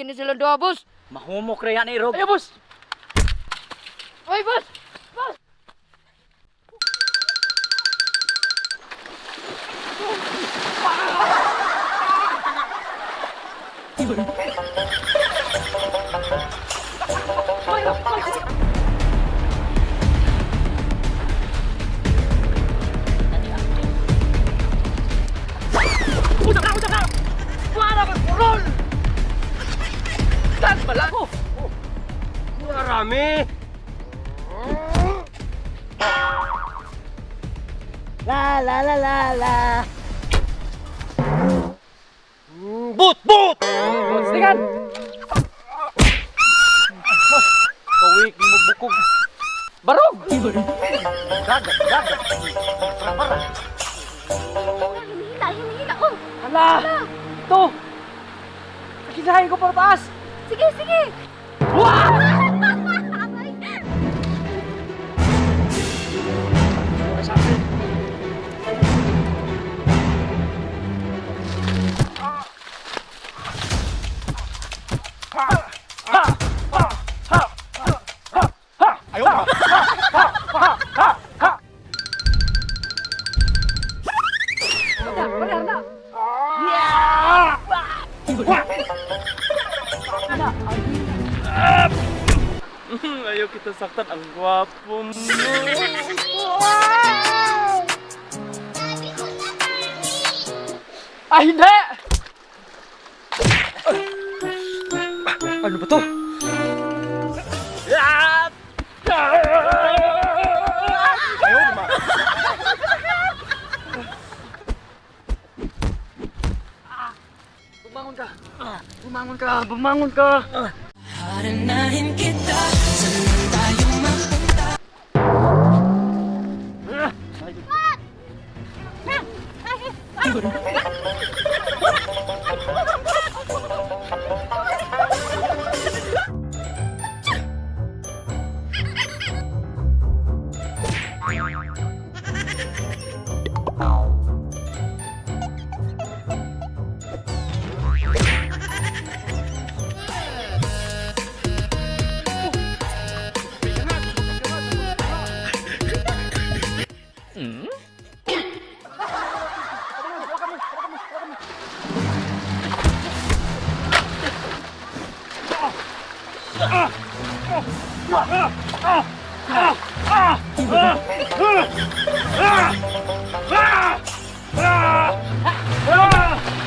Ni sila duha, boss. Mahumok ra yan, Irog. Ayaw, boss. Oy, boss. Boss. Usap na, usap na! Para ka kurol! Saan pala ko? Marami! La la la la la. Boot! Boot! Stikan! Kawik mo bukog. Barog! Dagat, dagat. Para, para. Humihina, humihina. Oh, Hala! Ito! Nakisahin ko para taas! sige, sige. Wah! Ayaw kita saktan. Ang gwapo mo. Ay, hindi! Ano ba to? Ayaw, ma. Bumangon ka! Bumangon ka! Bumangon ka! Haranahin kita, saan man tayo mapunta.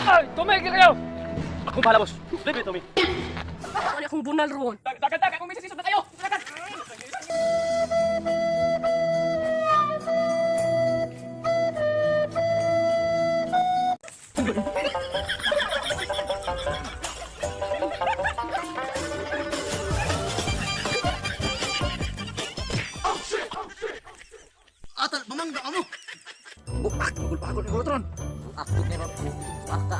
Ay, tumigil kayo! Akong bahala, boss. Leave it to me. Wala akong bunal roon. Dagan, dagan! Kung may sisisod na kayo! Dagan! Atal, mamangga ka mo! Buak! Magulpagod ni Golotron! Buak, ni Buak ka.